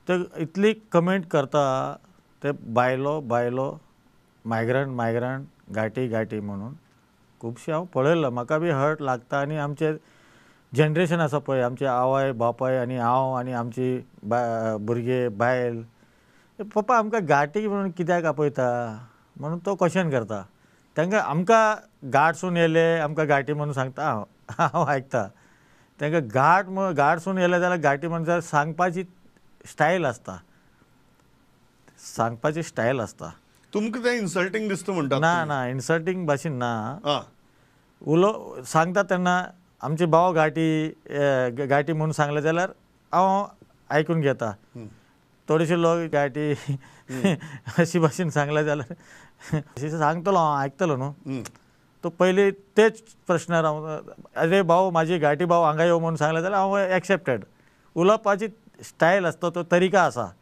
ते इतली कमेंट करता ते बायलो बायलो, मायग्रंट मायग्रंट, घाटी घाटी म्हणून खुबशें हांव पळयलां. म्हाका बी हर्ट लागता. आनी आमचें जनरेशन आसा पळय, आमचे आवय बापाय आनी हांव आनी आमची भुरगे बायल, पप्पा आमकां घाटी म्हणून कित्याक आपयता म्हणून तो क्वेश्चन करता. तांकां आमकां घाटसून येयले आमकां घाटी म्हणून सांगता, हांव हांव आयकता. तांकां घाट घाटसून येयले जाल्यार घाटी म्हणून सांगपाची स्टायल आसता, सांगपाची स्टायल आसता. तुमकां तें इन्सल्टींग दिसता म्हणटा? ना ना, इन्सल्टींग भाशेन ना. उलो सांगता तेन्ना आमचे भाव घाटी घाटी म्हणून सांगलें जाल्यार हांव आयकून घेता. थोडेशे लोक घाटी अशी भाशेन सांगलें जाल्यार अशें सांगतलो हांव, आयकतलो न्हू. तो पयलीं तेच प्रश्नार हांव, अरे भाऊ म्हाजी घाटी भाऊ हांगा यो म्हणून सांगलें जाल्यार हांव एक्सेप्टेड. उलोवपाची स्टायल आसता, तो तरिका आसा.